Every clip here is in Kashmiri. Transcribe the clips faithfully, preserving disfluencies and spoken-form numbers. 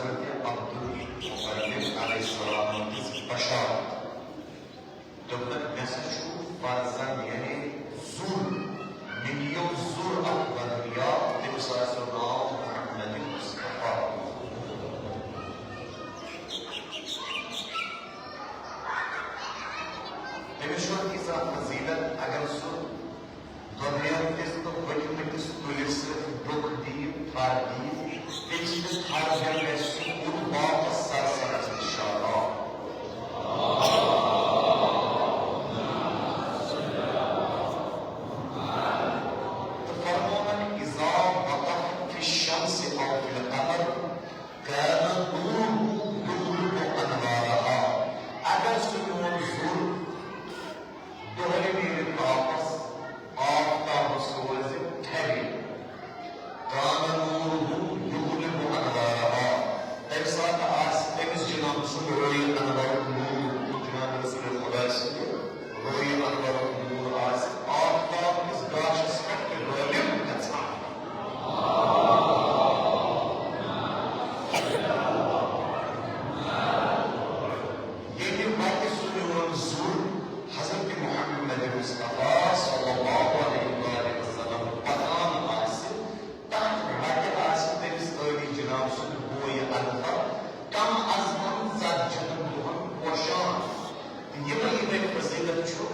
عبدالمطلب علیہ السلام ہٕنٛز بشارت۔ دوٚپنَکھ، مےٚ ہسا چھُ فرزند، یعنی زُر، مےٚ یِیو زُر اکھ بدنیاب، تٔمِس آسیو ناو محمد مصطفیٰ۔ تٔمِس چھُ ییٖژاہ فضیلت، اگر سُہ دۄدریر تہِ تہٕ ہوٚکھمٕتِس کُلِس سۭتۍ ڈوٚکھ دِیہِ، تھر دِیہِ، تٔمۍ سٕنٛدِس تھر دِنہٕ گژھِ سُہ کُل واپس سرسبز تہٕ شاداب۔ تہٕ فرموونَن، اذا وقع فی الشمس او فی القمر کان نورہ یغلب انوارہا۔ اگر سُہ میون زُر دۄہلہِ نیرِ تاپس، آفتابس روزِ تھرِ۔ کان نورہ یغلب انوارہا۔ تمہِ ساتہٕ آسہِ تٔمِس جناب سُنٛد رویہِ انورُک نور، جناب رسول خدا سُنٛد رویہِ انورُک نور آسہِ آفتاب کِس گاشس پٮ۪ٹھ تہِ غٲلب گژھان۔ ییٚلہِ وتہِ سُہ میون زُر حضرت محمد مصطفیٰ صلی اللہ علیہ وآلہ وسلم پکان آسہِ، تتھ وتہِ آسہِ تٔمِس عٲلی جناب سُنٛد بویہِ الفا کم از کم ژتجی ہن دۄہن پوشان۔ تہٕ یِمے یِمے فضیلت چھُ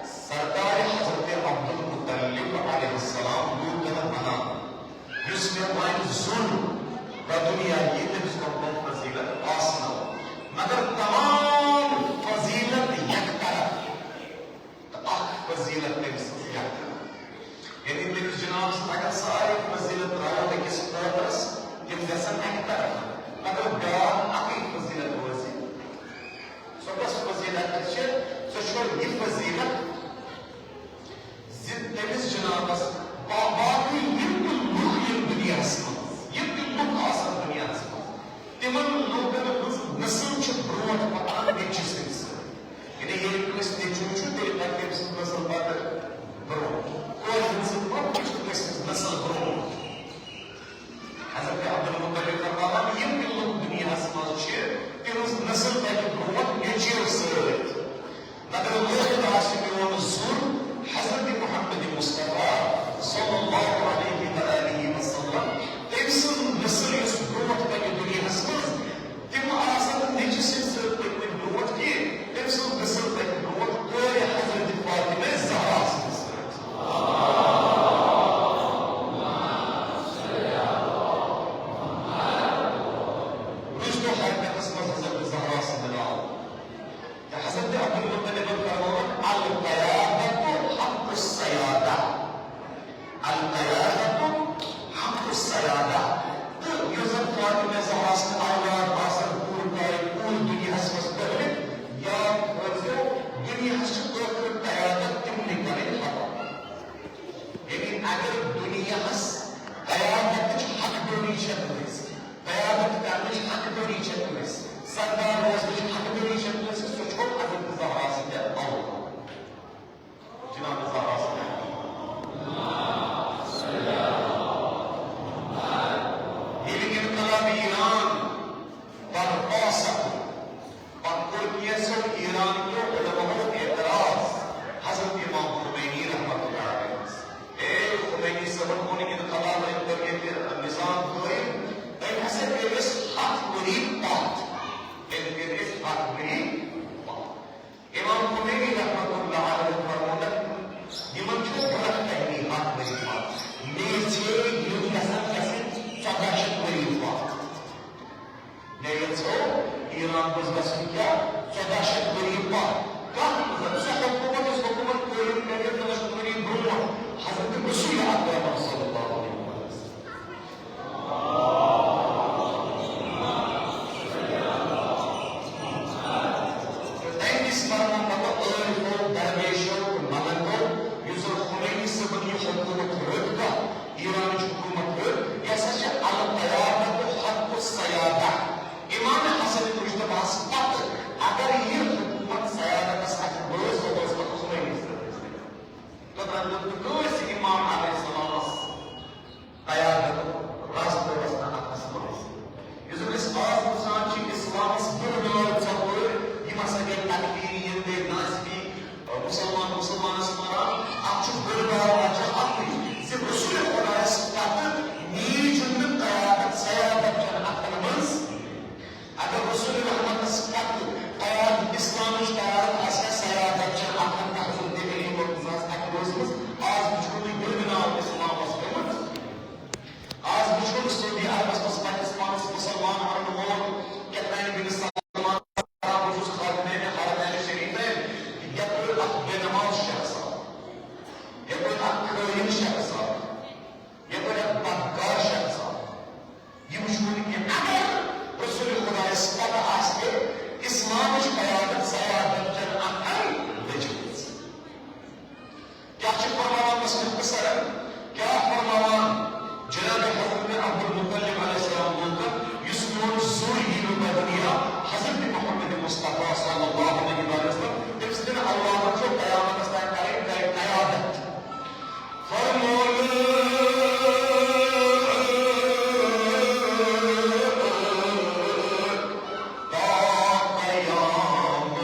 سردار حضرت عبدالمطلب علیہ السلام لوٗکن ونان۔ یُس مےٚ وۄنۍ زُن بدنیا ییٚتٮ۪ن سۄمبُل فضیلت آسنو، مگر تمام فضیلت یک طرف تہٕ اکھ فضیلت تٔمۍ سٕنٛز یک طرف۔ یعنی تٔمِس جناب سٕنٛز اگر سارے فضیلت ترٛاوو أکِس پٲدرس، تِم گژھن اکہِ طرف، مگر بیٛاکھ اکٕے فضیلت روزِ۔ سۄ کۄس فضیلت چھِ؟ سۄ چھِ یہِ فضیلت زِ تٔمِس جنابس با-، باقٕے یِم تہِ لُکھ یِم دُنیاہس منٛز، یِم تہِ لُکھ آسن دُنیاہس منٛز، تِمن لوٗکن ہٕنٛز نسل چھِ برونٛٹھ پکان نیٚچوِ سٕنٛدِ سۭتۍ۔ یعنی ییٚلہِ کٲنٛسہِ نیٚچوِ چھُ، تیٚلہِ پکہِ تٔمۍ سٕنٛز نسل پتہٕ برونٛٹھ۔ کورِ ہٕنٛز پتہٕ چھِ کٲنٛسہِ ہٕنٛز نسل برونٛٹھ۔ حضرت عبدالمطلب فرماوان، یِم تہِ لُکھ دُنیاہس منٛز چھِ، تِہنٛز نسل پکہِ برونٛٹھ نیٚچوِ سۭتۍ۔ مگر لوٚگ آسہِ میون زُر حضرت محمد مصطفیٰ صلی اللہ علیہ وآلہ وسلم، تٔمۍ سٕنٛز نسل یۄس برونٛٹھ پکہِ دُنیاہس منٛز، تِم آسن نہٕ نیٚچوِ سٕنٛدِ سۭتۍ پٔکمٕتۍ برونٛٹھ کینٛہہ، تٔمۍ سٕنٛز نسل پکہِ برونٛٹھ کورِ حضرت فاطمہ زہرا سٕنٛدِ سۭتۍ۔ روٚستُے حقیقتس منٛز حضرت زہرا سُنٛد ناو۔ تہٕ حضرت عبدالمطلبن فرمووُکھ، القیادۃ حق السیادہ۔ القیادۃ حق السیادہ۔ تہٕ یُس زن فاطمہ زہرا سٕنٛدۍ اولاد آسن پوٗرٕ کائے پوٗرٕ دُنیاہس منٛز پھٔہلِتھ، یاد تھٲوزیو، دُنیاہس چھِ ٲخرُک قیادت تِمنٕے کرٕنۍ حوالہٕ۔ یعنی اگر دُنیاہس قیادتٕچ حقدٲری چھےٚ کٲنٛسہِ، قیادت کرنٕچ حقدٲری چھےٚ کٲنٛسہِ، سردار روزنٕچ حقدٲری چھےٚ کٲنٛسہِ، سُہ چھُ حضرت زہرا سٕنٛدِ اولاد۔ جناب زہرا سٕنٛدِ اولاد۔ ییٚلہِ انقلاب ایران برپا سپُد، پتہٕ کوٚر کینٛژو ایران کیو علماہو اعتراض حضرت امام خمینی رحمۃ اللہ علیہ۔ اے خمینی صٲبن کوٚر نہٕ انقلاب، أمۍ کوٚر ییٚتہِ نظام قٲیِم، أمۍ ہسا کٔرۍ أسۍ ہتھ ؤری پتھ۔ أمۍ کٔرۍ أسۍ ہتھ ؤری پتھ۔ امام خمینی رحمۃ اللہ علیہ فرموونکھ، یِمن چھُ برونٛٹھ کنہِ ہتھ ؤری پتھ۔ مےٚ یژھے یِم گژھن گژھٕنۍ ژۄداہ شیٚتھ ؤری پتھ۔ مےٚ یژھو ایران گوٚژھ گژھُن کیٛاہ؟ ژۄداہ شیٚتھ ؤری پتھ۔ کتھ منٛز؟ سۄ حکومت یۄس حکومت قٲیِم کرِ ژۄداہ شیٚتھ ؤری برونٛٹھ حضرت رسول اکرم صلی اللہ علیہ وسلم۔ تہٕ تَمہِ وِزِ فرموو پتہٕ عٲرفو، درویشو تہٕ ملنگو، یُس زن خمینی صٲبن یہِ حکومت رٔٹ، کتھ ایرانٕچ حکومت رٔٹ، یہِ ہسا چھِ القیادت حق السیادہ۔ امام حسن مجتبیٰ ہس پتہٕ اگر یہِ حکومت سیادتس اتھِ وٲژ، سۄ وٲژ پتہٕ خمینی صٲبس۔ توٚتام ووت نہٕ کٲنٛسہِ امام علیہ السلامس اسلامس بُرٕ ناو ژۄپٲرۍ، یِم ہسا گٔے تکفیری، یِم گٔے نازِکی، مُسلمان مُسلمانس ماران۔ اتھ چھُ بُرٕ ناو وجہ اکُے زِ رسول خدایس پتہٕ نیٖج نہٕ قیادت سیادت چٮ۪ن اتھن منٛز۔ اگر رسول رحمتس پتہٕ قیادت اسلامٕچ قیادت آسہِ ہا سیادت چٮ۪ن اتھن تہٕ حضرت علی منٛز آسہِ اتھِ روٗزمٕژ، آز وٕچھو نہٕ بُرٕ ناو اسلامس گٔمٕژ۔ آز وٕچھو نہٕ سعودی عربس منٛز پننِس پانس مُسلمان ونن وول کیٛاہ تام بن سلمان، بہٕ چھُس خادمین حرمین شریفین، یپٲرۍ اکھ بے نماز شخص آو، یپٲرۍ اکھ خٲیِن شخص آو، یپٲرۍ اکھ بدکار شخص آو۔ یہِ وٕچھو نہٕ کینٛہہ۔ اگر رسول خدایس پتہ آسہِ ہے اسلامٕچ قیادت سیادت چٮ۪ن اتھن لٔجمٕژ۔ کیٛاہ چھُ فرماوان مصنف مُختصرن؟ کیٛاہ فرماوان جناب حضرت عبدالمطلب علیہ السلام لوٗکن، یُس میون زُر یی نہٕ بدنیا حضرت محمد مصطفیٰ صلی اللہ علیہ وسلم، تٔمۍ سٕنٛدٮ۪ن اولادن چھُ قیامتس تام کرٕنۍ قی-، قیادت۔ فرموو تا قیامت۔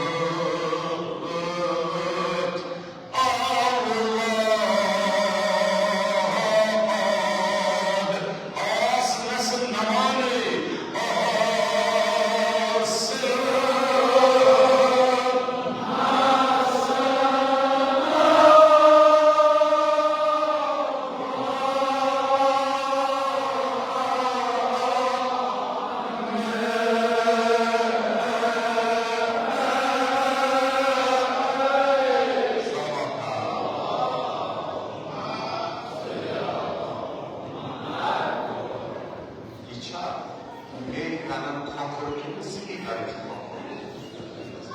یہِ چھا میٲنۍ کَنَن کھۄکھُر کِنہٕ سپیکر چھُ کھۄکھُر؟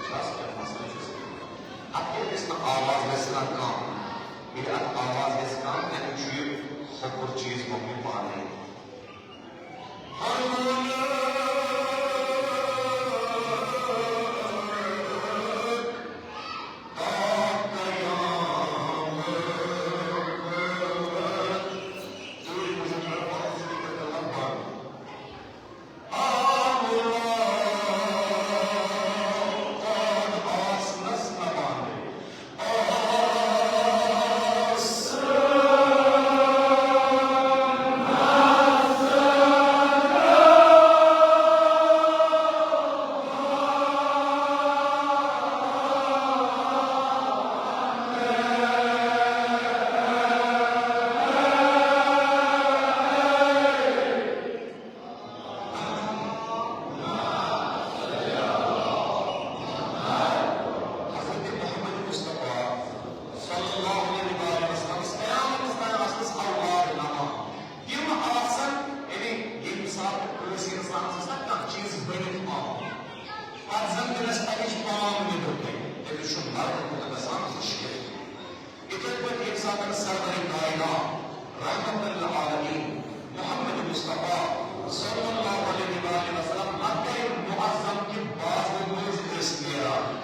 چھا سا کینٛہہ مسلہٕ چھُ سا؟ اَتھ کیٛازِ گژھِ نہٕ آواز گژھِ نہ کم؟ ییٚلہِ اَتھ آواز گژھِ کم، تَمیُک چھُ یہِ کھۄکھُر چیٖز مۄکلیو پانَے۔ حضرت محمد مصطفیٰ صلی اللہ علیہ وآلہ وسلمس قیامتس تام آسنس اولاد نما۔ یِم آسن، یعنی ییٚمہِ ساتہٕ کٲنٛسہِ اِنسانس آسہِ نہ کانٛہہ چیٖز بٔنِتھ آمُت، پتہٕ زن تٔمِس تمِچ پام نیٚبر کَنہِ، تٔمِس چھُ مردن گژھان مُشکِل۔ یِتھے پٲٹھۍ ییٚمہِ ساتہٕ سرورِ کائنات رحمت للعالمین محمد مصطفیٰ صلی اللہ علیہ وآلہ وسلم مکہ معظم کہِ بازرٕ منٛز ٲسۍ نیران،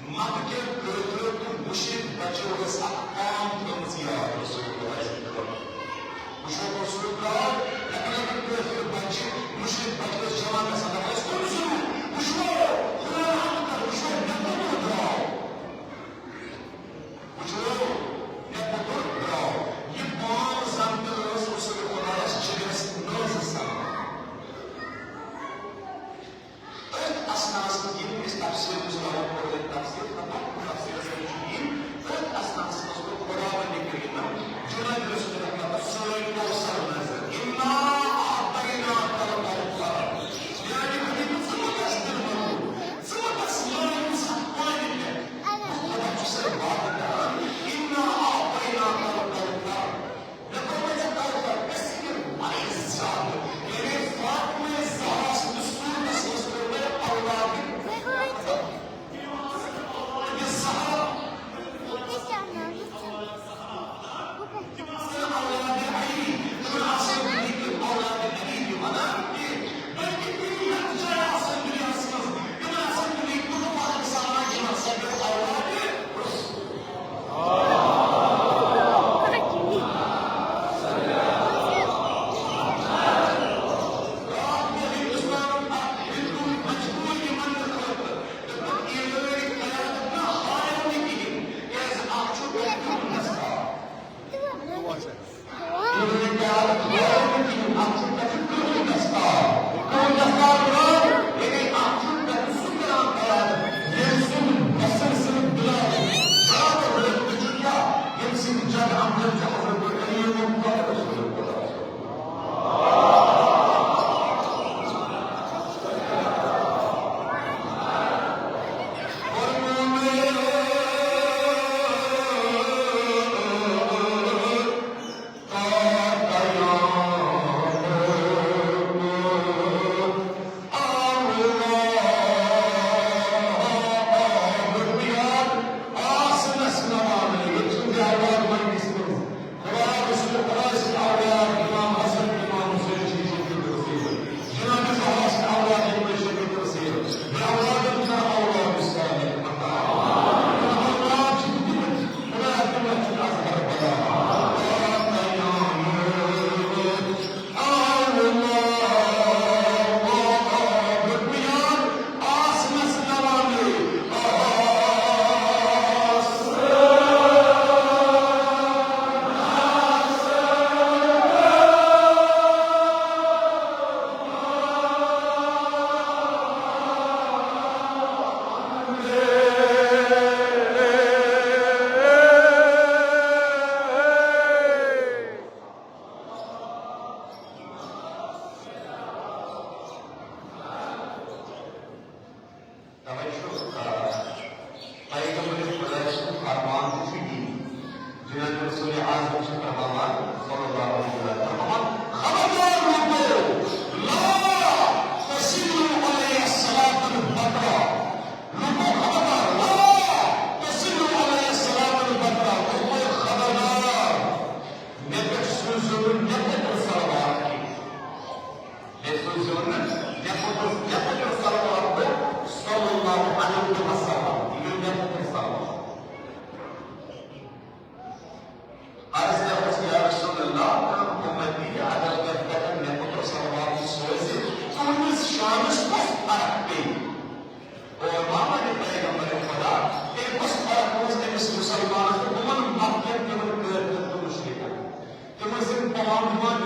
مکہ کٮ۪و کٲفرو تہٕ مُشرِک بچو ٲس اکھ پام تھٲومٕژ یاد رسول اللہ صلی اللہ علیہ وسلم۔ وٕچھو رسول درٛاو، لۄکٕٹۍ لۄکٕٹۍ کٲفِر بچہِ، مُشرِک بچہِ ٲسۍ جمع گژھان، دَپان ٲسۍ، "کُن زُو، وٕچھو، خۄداے رحم کر، وٕچھو، مےٚ کوٚت درٛاو؟" وٕچھو، مےٚ کوٚت درٛاو۔ یہِ پام زن تہِ ٲس رسول خۄدایس جگرس نٲزٕ سان۔ أتھۍ اثناہس منٛز ییٚلہِ أسۍ تفسیٖر منٛز پرو، پرو أتھۍ تفسیٖر، تہٕ پتہٕ تفسیٖرس منٛز چھُ یہِ، أتھۍ اثناہس منٛز کوٚر خۄداوندِ کریٖمن جناب رسول رحمتس سورہ کوثر نظر۔ انا اعطیناک الکوثر۔ میانہِ حبیبہ، ژٕ مہ گژھ دِل مغرور، ژٕ مہ گژھ مایوس اتھ پانہِ پٮ۪ٹھ۔ خۄدا چھُ سٲنۍ وعدٕ کران، انا اعطیناک الکوثر۔ مےٚ کوٚر وۄنۍ ژےٚ کوثر، مےٚ سۭتۍ واریاہ زیادٕ۔ یعنی فاطمہ زہرا سٕنٛدِس صوٗرتس منٛز کوٚر مےٚ اولادِ، یہِ زہرا، اولادِ علی، تِمن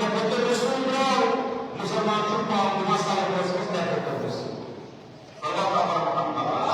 رسول درٛاو، مُسلمان چھُ پاک نِوان صلواتس منٛز تتہِ تٔمِس۔ صلوات علی محمد۔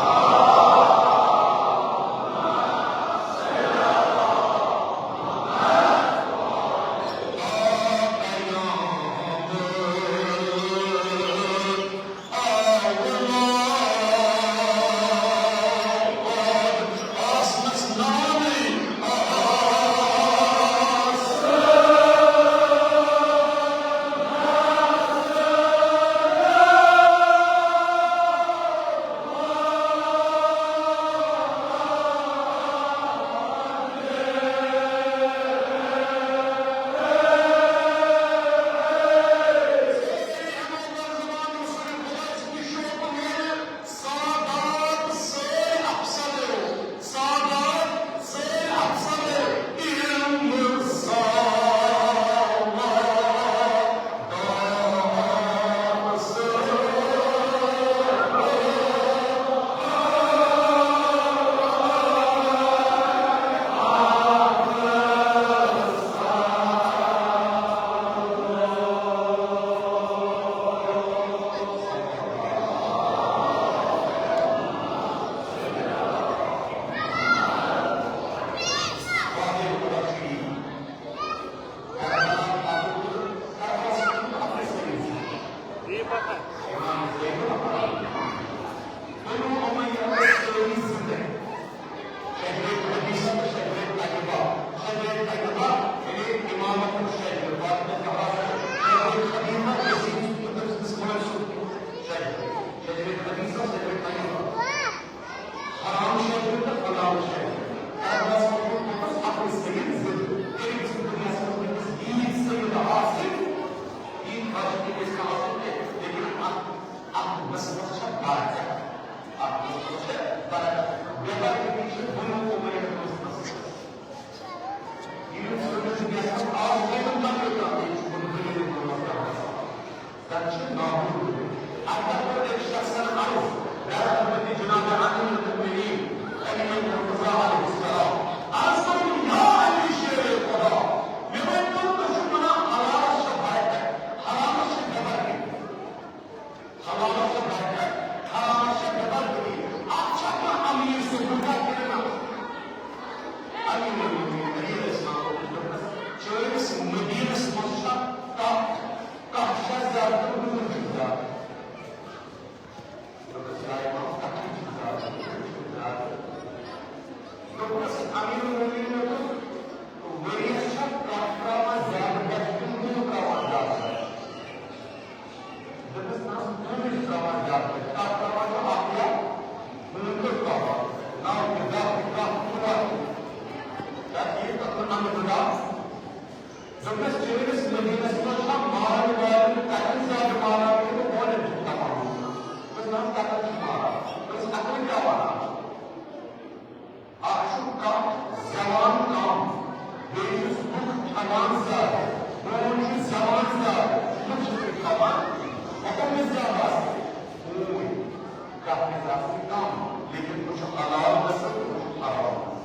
سادات سٲنۍ افسر، سادات سٲنۍ افسر، علم سادات۔ حرام شجرٕ تہٕ حلال شجرٕ۔ عربس منٛز چھُ پوٚتُس اَکُے سید زِندٕ۔ تٔمۍ سٕنٛدِ دُنیاہَس منٛز وٕنکیٚس ییٖتۍ سید آسٕنۍ، ییٖتۍ خواہش تہِ گژھِ نہٕ آسٕنۍ کینٛہہ، لیکن اَتھ، اَتھ نسلَس چھےٚ برکت۔ اَتھ نسلَس چھےٚ برکت۔ بے برکتی چھِ بنو امیہ کِس نسلَس۔ ییٚلہِ سٲنِس دُنیاہَس منٛز آز ووتُن تام یوٚتام، ییٚتہِ چھُ بنو امیہ کِس نسلَس برکت۔ زن چھِ ناحُکم۔ اگر کوٚر أکۍ شخصن عرض، در حضرت جناب امیر المؤمنین علی مرتضیٰ علیہ السلام، عرض کوٚرُن، یا علی شیر خدا، مےٚ ؤنۍ تو، تُہۍ چھِو وَنان حلالس چھےٚ برکت، حرامس چھےٚ بے برکتی۔ حلالس چھےٚ برکت، حرامس چھےٚ بے برکتی۔ اَتھ چھا کانٛہہ امیر صٲب، بہٕ کیٛاہ کَرٕ نہٕ؟ امیر المؤمنین علیہ السلام دوٚپنس، چٲنِس مدیٖنس منٛز چھا کانٛہہ کَتھ چھا زیادٕ تہٕ نوٗن چھُ زیادٕ؟ دوٚپُس، یا امام، کَتھ چھُ زیادٕ، نوٗن چھُ زیادٕ۔ دوٚپُس، امیر المؤمنیٖن دوٚپُس، ؤریَس چھا کَتھ ترٛاوان زیادٕ بَچہِ کِنہٕ نوٗن ترٛاوان زیادٕ بَچہِ؟ دوٚپُس، نہ، نوٗنٕے چھُ ترٛاوان زیادٕ بَچہِ، کَتھ ترٛاوان چھُ اَکھ یا نوٗن تہٕ ترٛاوان، نَو تہِ، دَہ تہِ، کَہہ تہِ، وُہ تہِ۔ کیٛاہ ٹھیٖک، تَتھ منٛز نَمَتھ دَہ۔ دوٚپمَس، چٲنِس مدیٖنَس منٛز چھا مارَن والٮ۪ن کَتٮ۪ن زیادٕ ماران کِنہٕ ہونٮ۪ن چھُکھ تَپان؟ دوٚپمَس، نہ، کَتٮ۪ن چھِ ماران؟ دوٚپمَس، اَتھ وۄنۍ کیٛاہ وَنان؟ اَکھ چھُ کَتھ زٮ۪وان کَم، بیٚیہِ چھُس بُتھ پھٹان زیادٕ، ہوٗن چھُ زٮ۪وان زیادٕ، بُتھ چھُس نہٕ پھٹان، حُکُم گژھِ زیادٕ آسٕنۍ۔ ہوٗنۍ، کَتھ گژھِ آسٕنۍ کَم، لیکن ہُہ چھُ حلال گژھان، ہُہ چھُ حرام۔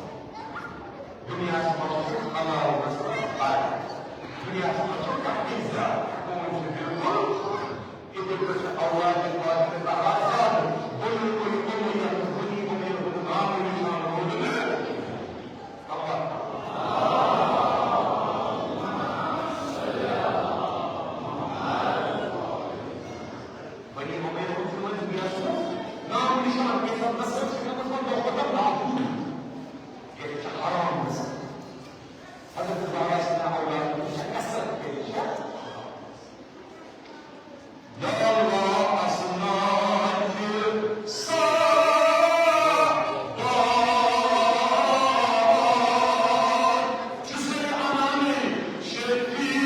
دُنیاہَس منٛز چھُ حلال گژھان فرق۔ دُنیاہَس منٛز چھُ کانٛہہ تہِ زیادٕ۔ ہوٗن چھُ بِلکُل یِتھَے پٲٹھۍ چھُ اولادِ پاک تہِ آزاد۔ بنی امیہ، بنی امیہ ہُنٛد نام و نشان روٗد نہٕ۔ اللہ۔ بنی امیہ ہُنٛد چھُنہٕ وۄنۍ دُنیاہَس منٛز نام و نشان، کینٛہہ نسل چھِ مےٚ منٛز وۄنۍ دۄہ کھۄتہٕ دۄہ نابوٗد۔ یہِ چھِ حرام گژھان۔ حضرت زہرا سٕنٛدٮ۪ن اولادن ہٕنٛز چھےٚ کثرت، یہِ چھےٚ حرام۔ یا اللہ، اَسہِ نار تہِ سادات چھُ سُہ اَنان شفیع۔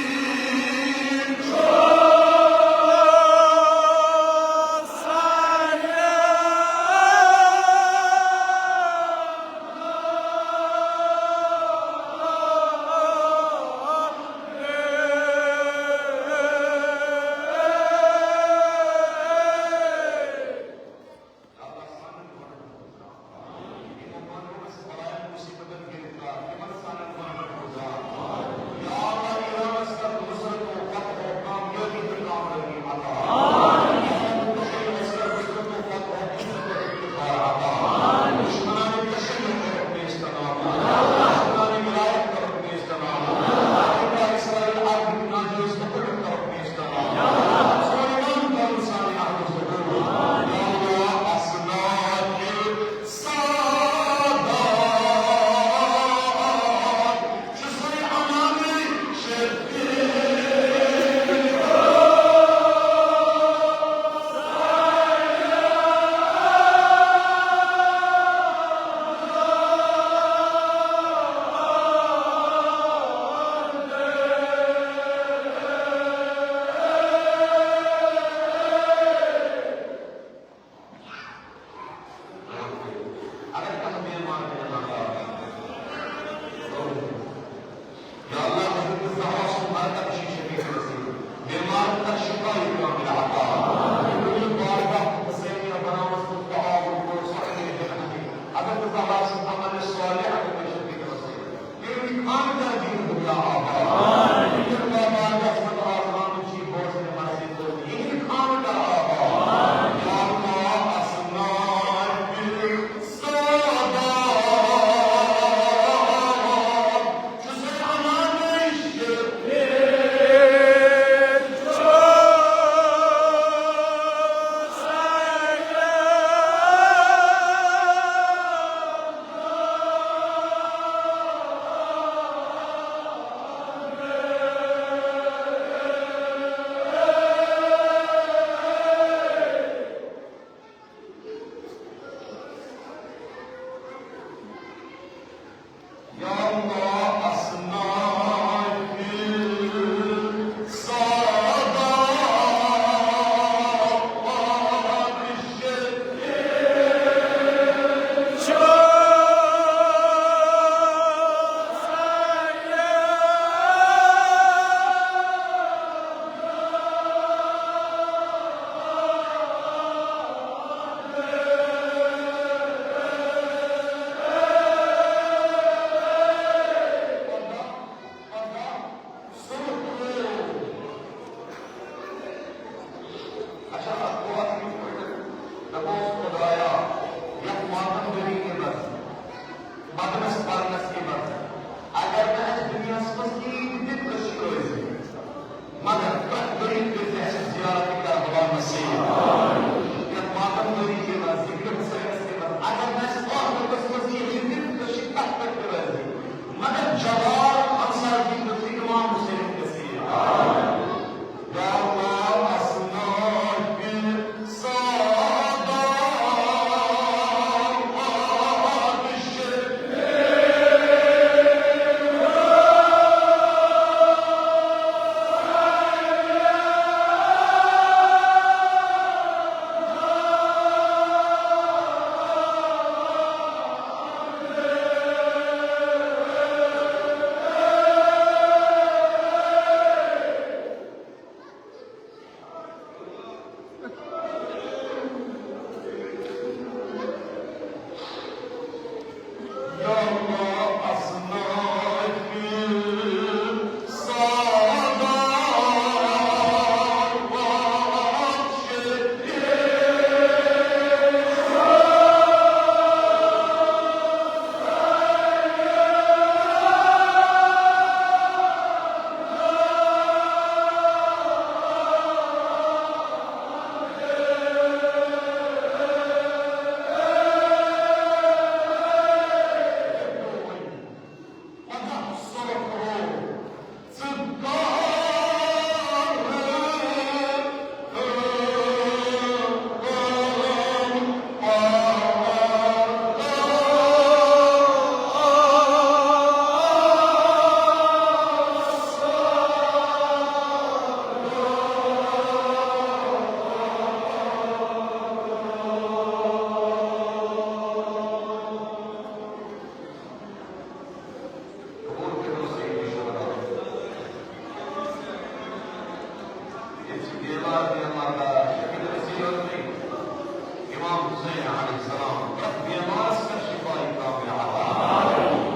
حسین علیہ السلام، پرٛٮ۪تھ بیمارس کر شفای کامل عطا۔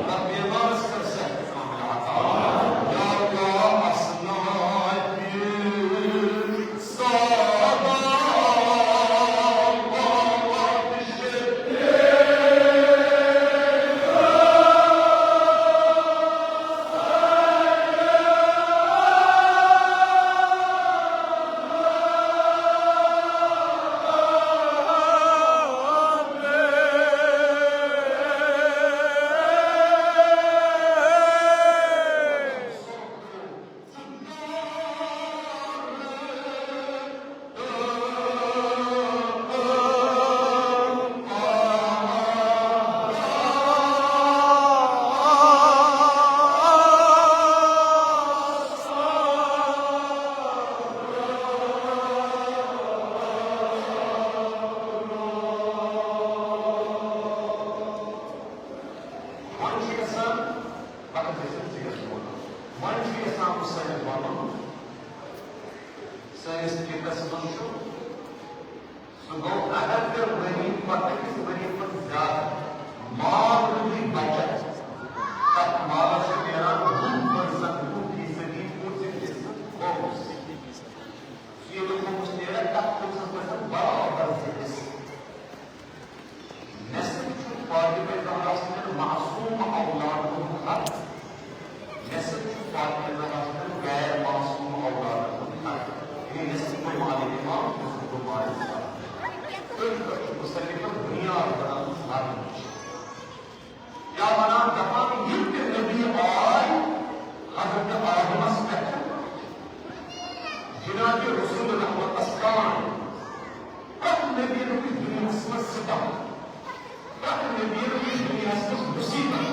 پرٛٮ۪تھ بیمارس کر صحت کامل عطا۔ یا اللہ، اصنعت سادات۔ وۄنۍ چھُ یَژھان، وقت گٔژھِتھ ژٕ یَژھ وَنُن۔ وۄنۍ چھُ یَژھان مُصنِف وَنُن، سٲنِس فِقہَس منٛز چھُ، سُہ گوٚو، اگر تہِ ؤری پتہٕ أکِس ؤری پتہٕ زیادٕ مال روٗدی بچت، تَتھ مالَس چھُ نیران وُہ percent، وُہ فیٖصدی پوٗرٕ حِصہٕ خُمُس۔ ییٚلہِ خُمُس نیران، تَتھ خُمسَس منٛز چھِ برابر زٕ حِصہٕ۔ نصف چھُ فاطمہ زہرا سٕنٛدٮ۪ن معصوم اولادن ہُنٛد حق، نصف چھُ فاطمہ زہرا سٕنٛدٮ۪ن غیر معصوم اولادن ہُنٛد حق۔ یعنی نصف گوٚو مال امام، نصف گوٚو مال زہرا۔ تٔتھۍ پٮ۪ٹھ چھُ مُصنِفَن بُنیاد بنٲومٕژ مَرنٕچ۔ کیٛاہ وَنان، دَپان، یِم تہِ نبی آے حضرت آدمَس پٮ۪ٹھ، جناب رسول رحمتس تام، پرٛٮ۪تھ نبی وٕچھ دُنیاہَس منٛز ستم، پرٛٮ۪تھ نبی وٕچھ دُنیاہَس منٛز مُصیبت،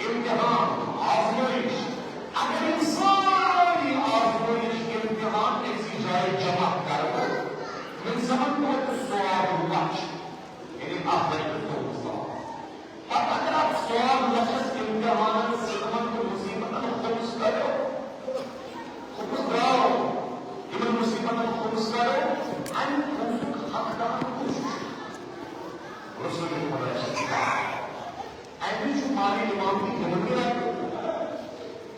امتحان، آزمٲیِش۔ اگر یِم سٲری آزمٲیِش، امتحان أکسٕے جایہِ جمع کرو، وۄنۍ زَن توتہِ ثواب لَچھ، یعنی اکھ لَچھ تہٕ ژوٚوُہ ساس۔ پتہٕ اگر اتھ ثواب لَچھس امتحانن، ستمن تہٕ مُصیبتن خُمُس کرو، خُمُس درٛاو، یِمن مُصیبتن خُمُس کرو، امہِ خُمسُک حقدار کُس چھُ؟ رسول خدا چھُ۔ امہِ چھُ مالِ امام تہِ یِمن تہِ رٹُن۔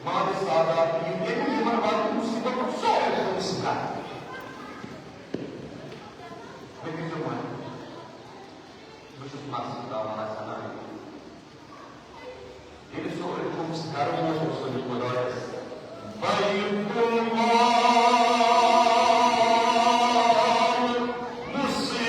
مالِ سادات تہِ یِم، ییٚلہِ یِمن واتہِ مُصیبتُک سورُے خُمُس کرٕ۔ مےٚ کٔرۍزیو معٲفی۔ بہٕ چھُس مقصد دعویٰ سنان۔ ییٚلہِ سُہ أتھۍ خُمُس گرٕ ووت، اوس أمِس خۄدایَس بیت اللہ مُصیبت۔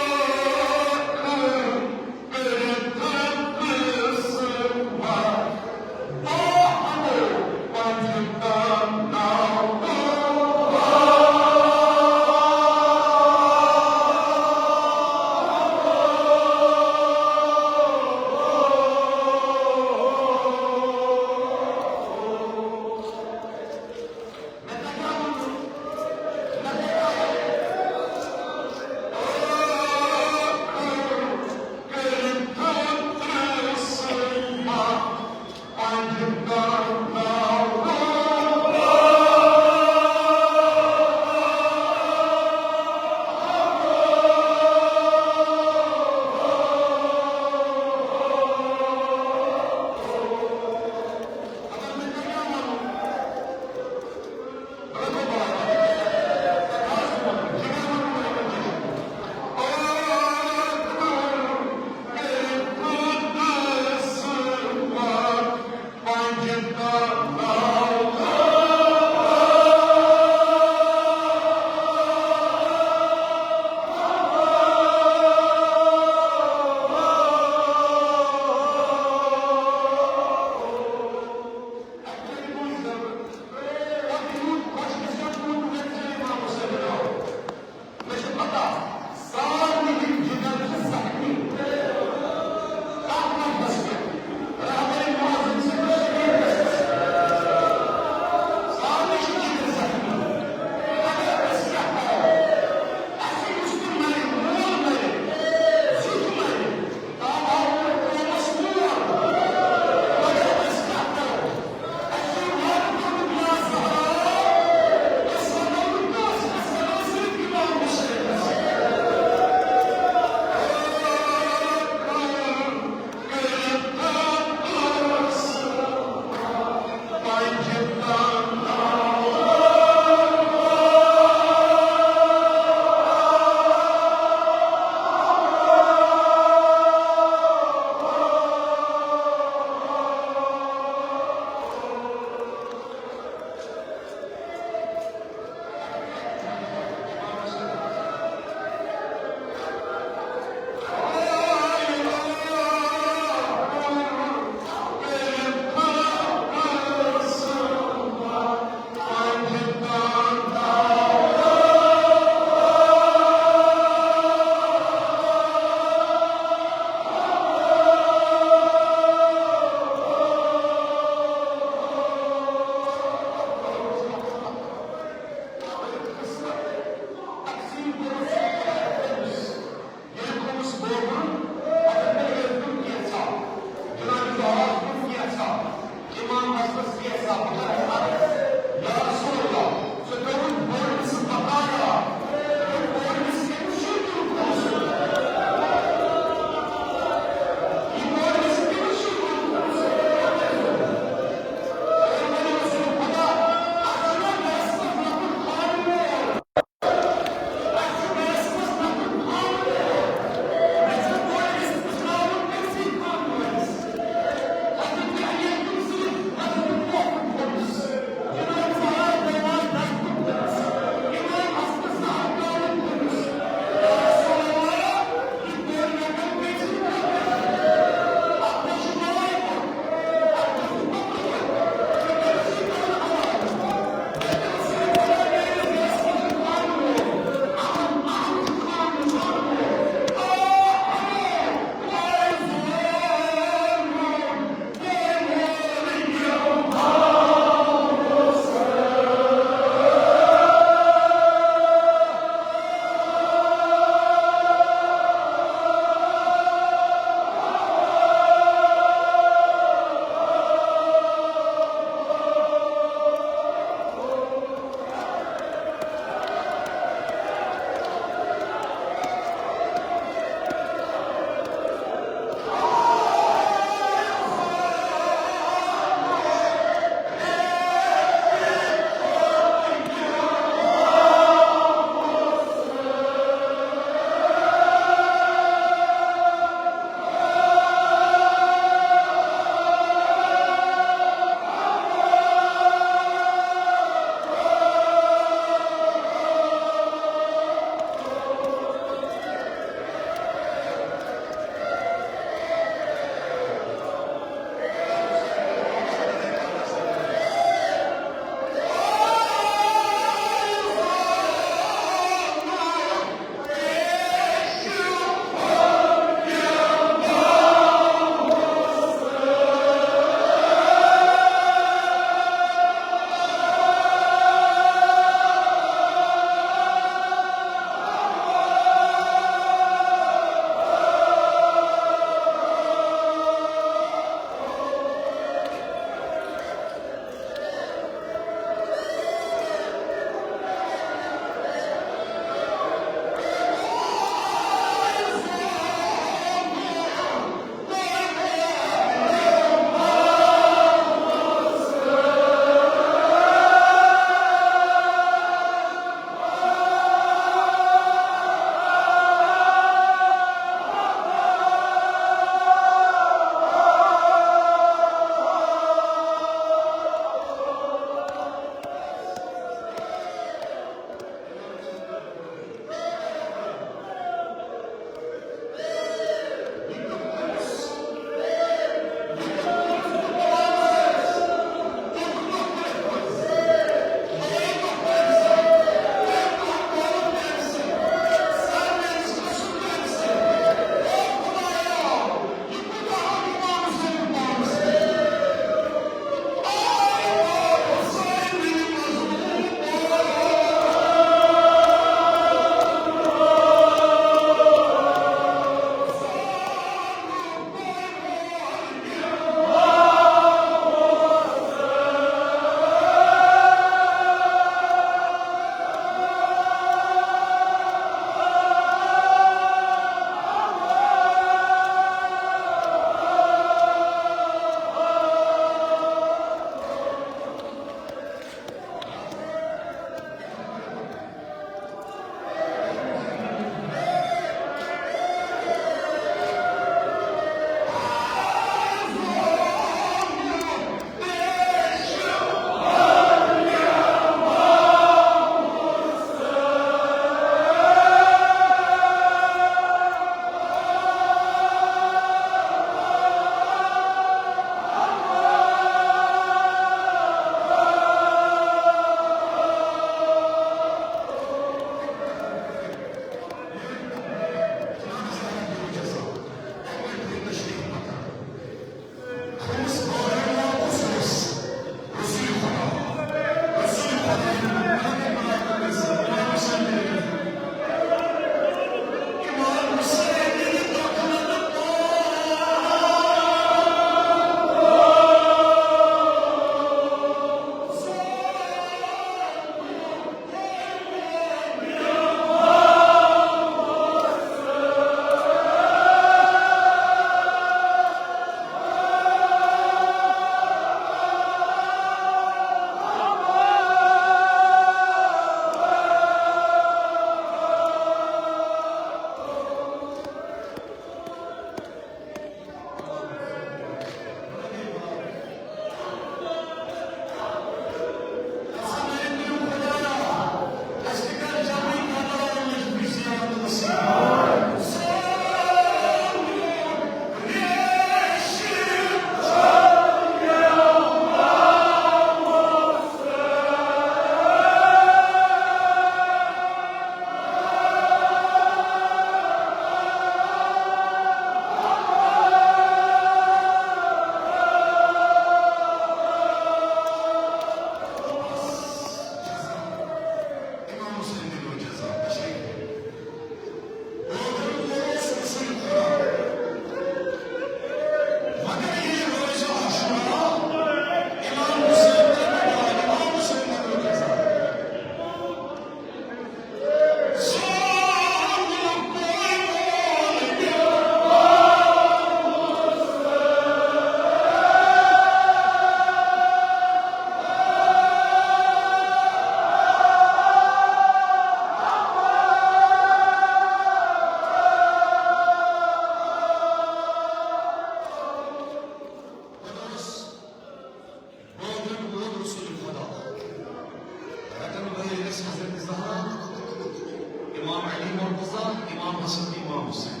امام حسن تہٕ امام حسین۔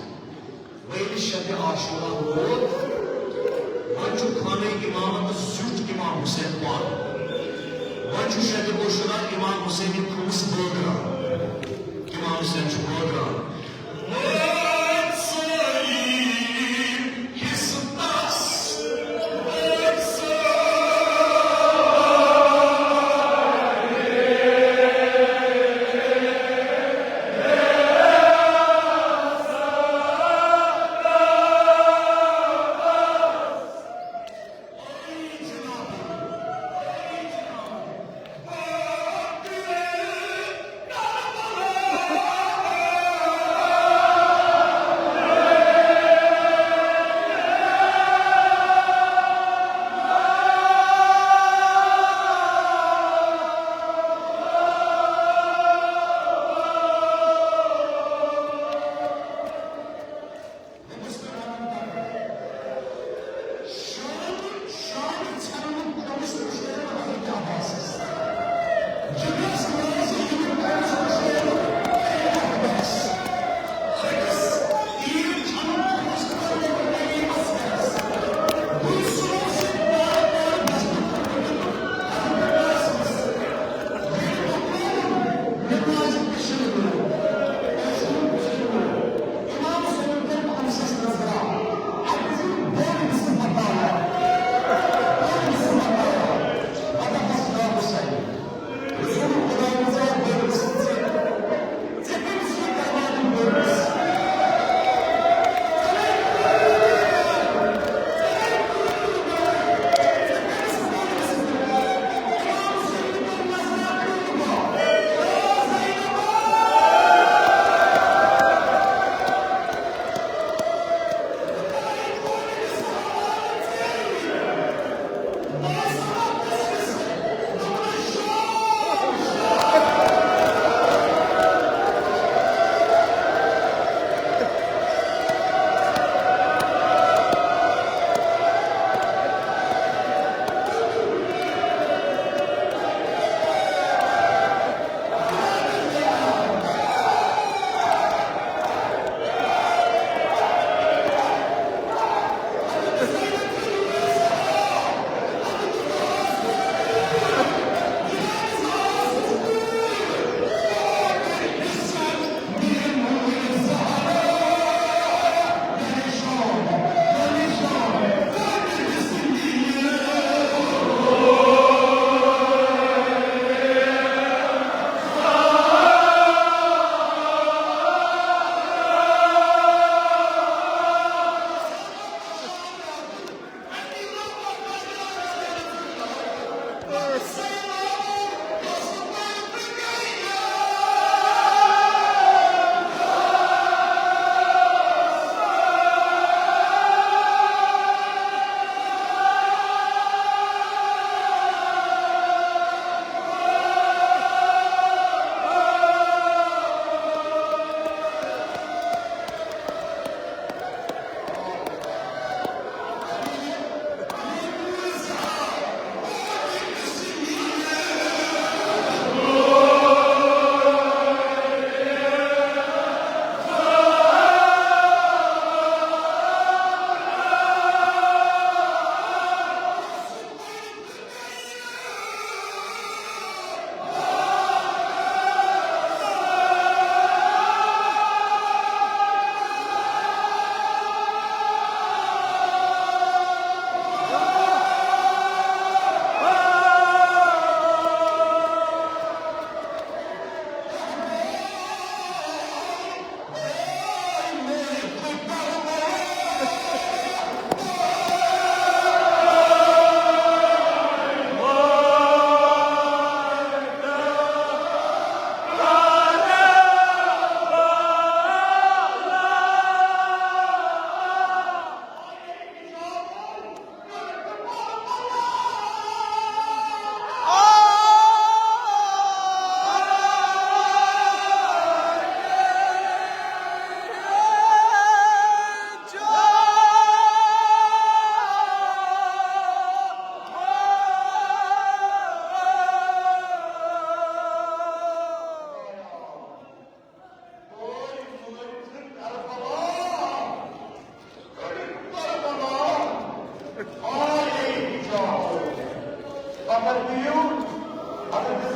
وۄنۍ ییٚلہِ شبِ عاشورہ ووت، وۄنۍ چھُ خانہ امامہ تہٕ زیُٹھ امام حسین پانہٕ۔ وۄنۍ چھُ شبِ عاشورہ امام حسین یہِ کھُمٕس بٲگراوان۔ امام حسین چھُ بٲگراوان۔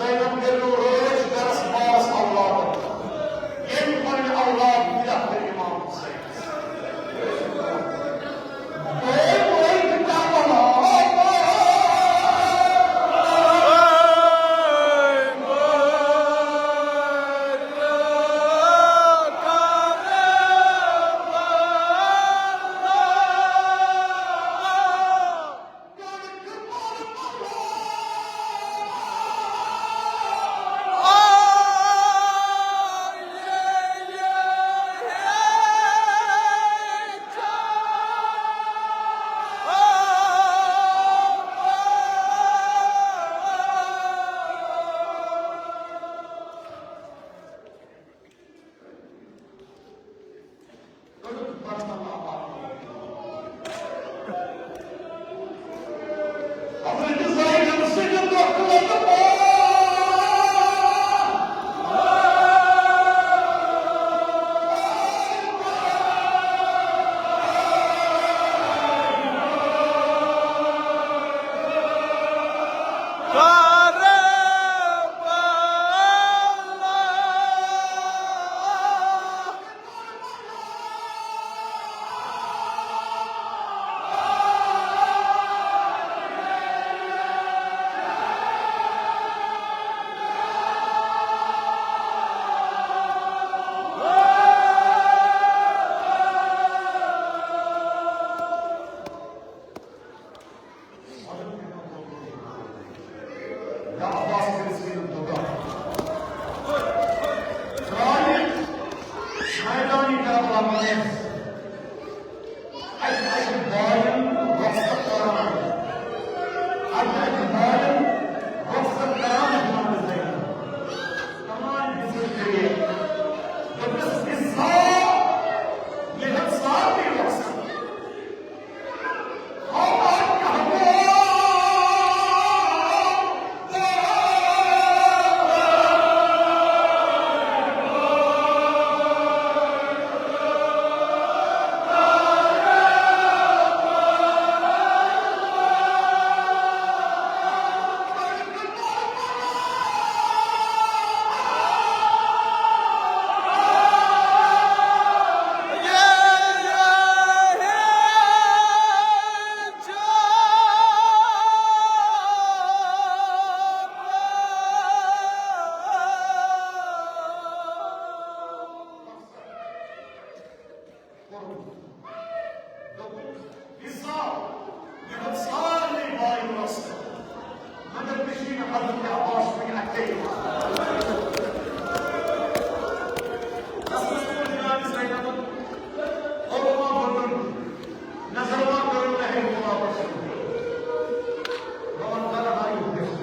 زینب کٔرِو رٲچھ گرس بارس اولادن۔ ییٚمۍ پنٕنۍ اولاد بدعت کٔر امام حسینس۔ یا عباس بن سینا دوٚپُن، ترٛٲوِتھ میدانِ کربلا منٛز اَتہِ اَتہِ بالٮ۪ن رۄخصت کران، اَتہِ اَتہِ بالٮ۪ن رۄخصت کران حضرت زینب۔ تمام بزرگ کٔرِتھ دوٚپُس، "اِسا، مےٚ ہیوٚت سارنٕے رۄخصت۔" کوٚرمُت۔ دوٚپُن، "اِسا، مےٚ ہیوٚت سارنٕے باین رۄخصت، مگر مےٚ چھُے نہٕ حضرت عباس وُنہِ اَتھے یِوان۔" تَس منٛز کوٚر جناب زینبن علما بنُن، نظر ما کٔرٕن مےٚ ہیوٚت واپس یُن۔ بہٕ وَنہٕ درہا یُتھ گژھِ۔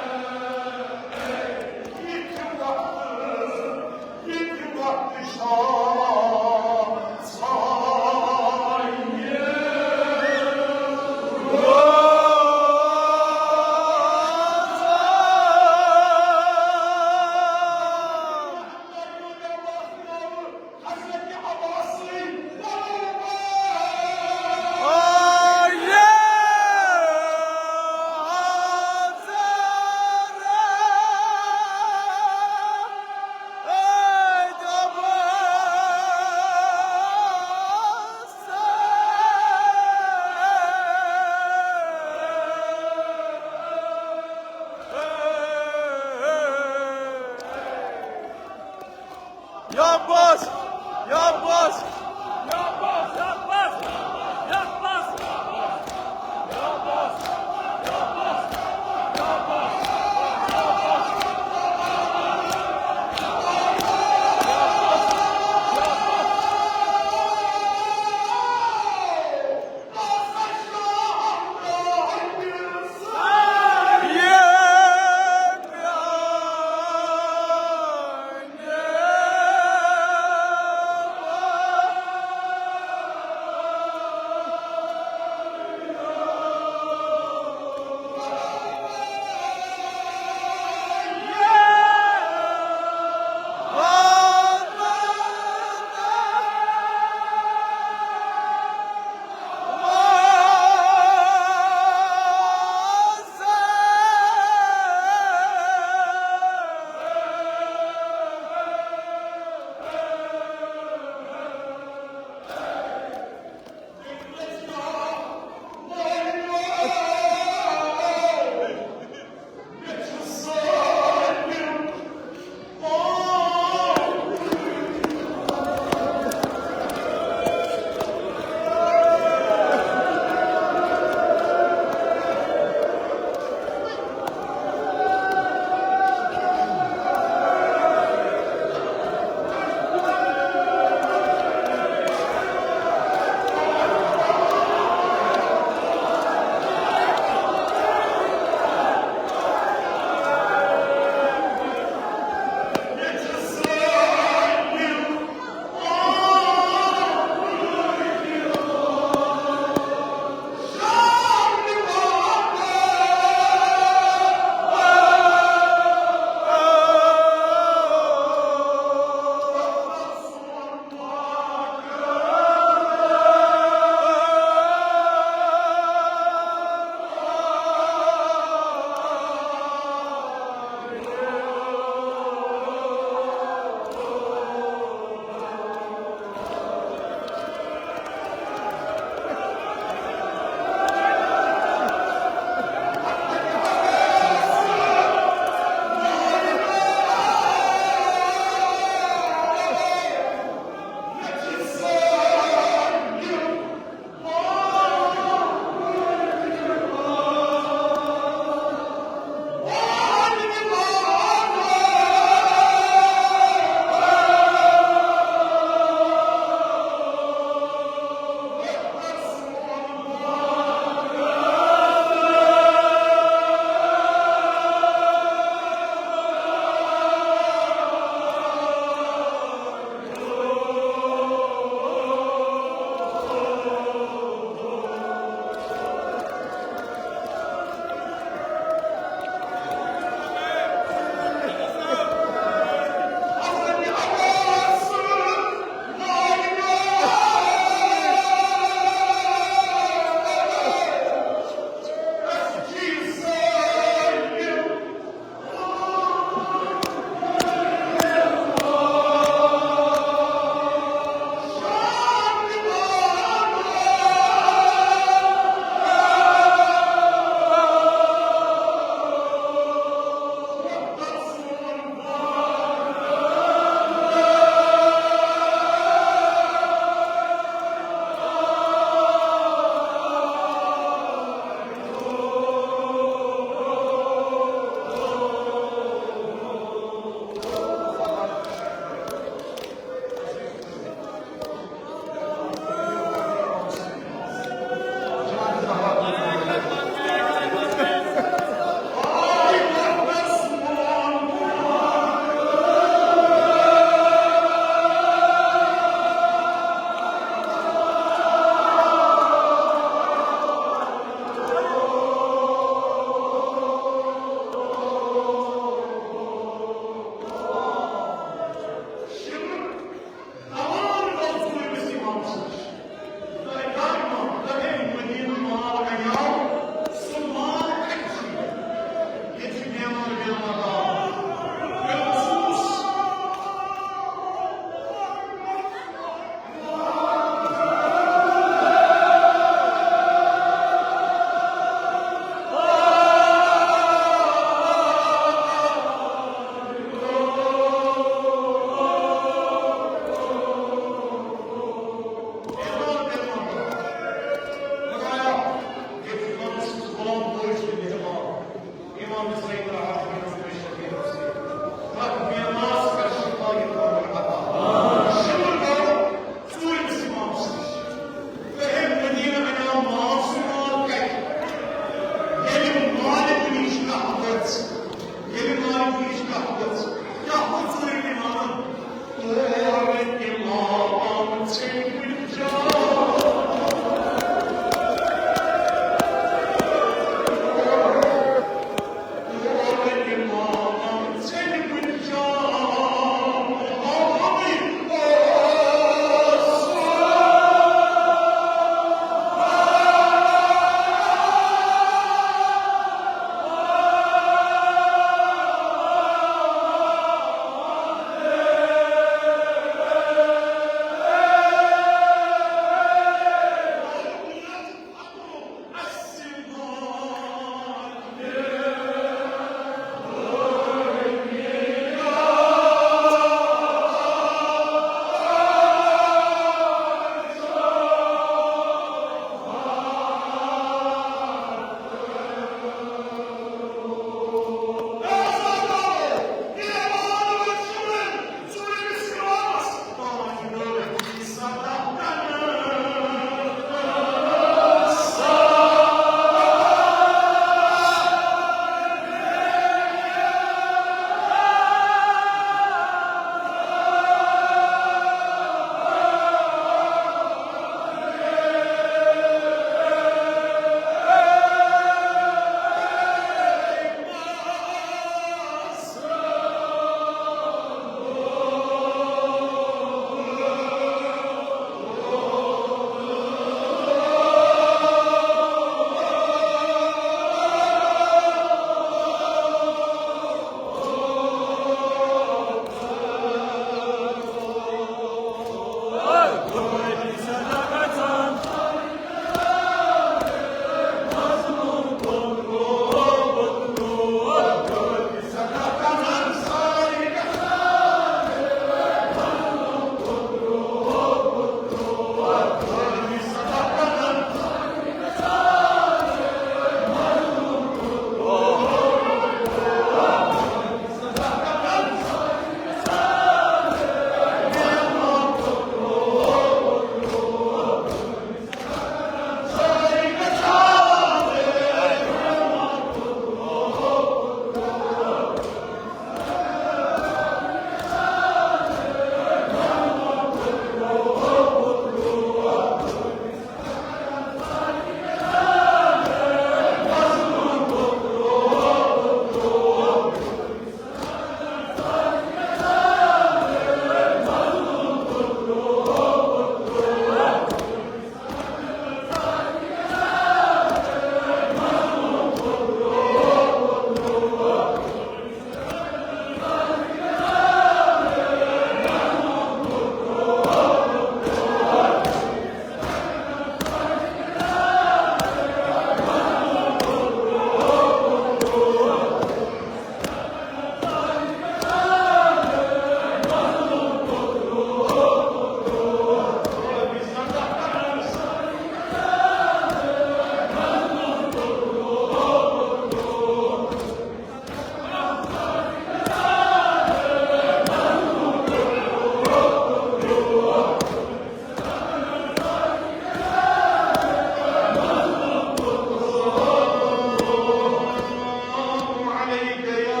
عليك يا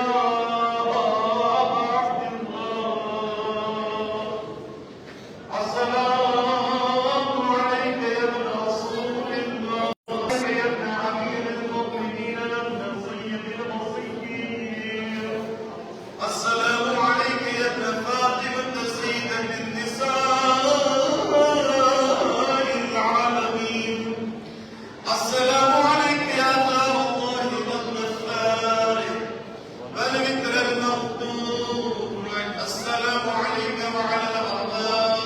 أبا عبد الله. السلام عليك يا ابن رسول الله، يا ابن أمير المؤمنين، يا ابن سيد المرسلين. السلام عليك يا ابن فاطمة سيدة النساء العالمين. السلام عليك يا ثار الله بطن الثار والوتر المقطوع. السلام عليك وعلى الأرواح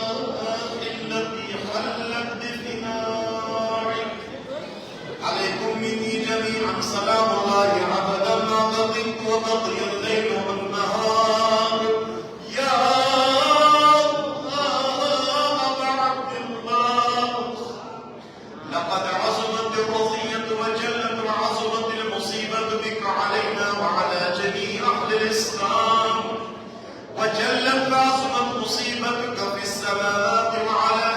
التي حلت بفنائك. عليكم مني جميعا سلام الله أبدا ما بقيت وبقي الليل والنهار. يا أبا عبد الله، لقد عظمت الرزية وجلت وعظمت المصيبة بك علينا وعلى جميع أهل الإسلام، وجلت فعظمت مصيبتك في السماوات وعلى،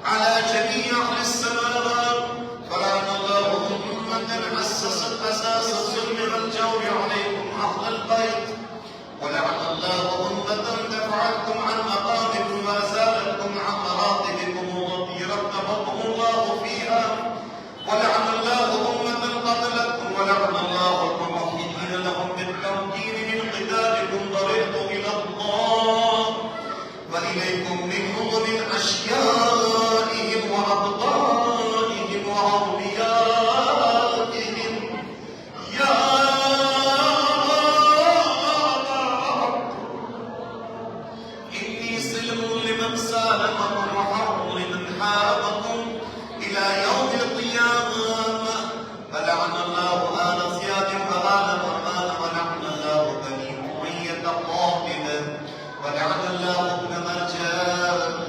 على جميع أهل السماوات. فلعن الله أمة أسست أساس الظلم والجور عليكم أهل البيت، ولعن الله أمة دفعتكم عن مقامكم وأزالتكم عن مراتبكم التي رتبكم الله فيها، ولعن الله أمة قتلتكم، ولعن الله الممهدين لهم بالتمكين من قتالكم. برئت إلى الله وإليكم منهم ومن أشيائهم وأبطانهم وأوليائهم. يا رب، إني سلم لمن سالمكم وحرب لمن حاربكم إلى يوم القيامة. فلعن الله آل زياد وآل برهان، ولعن الله بني أمية قاطبة، ولعن الله ابن مرجان،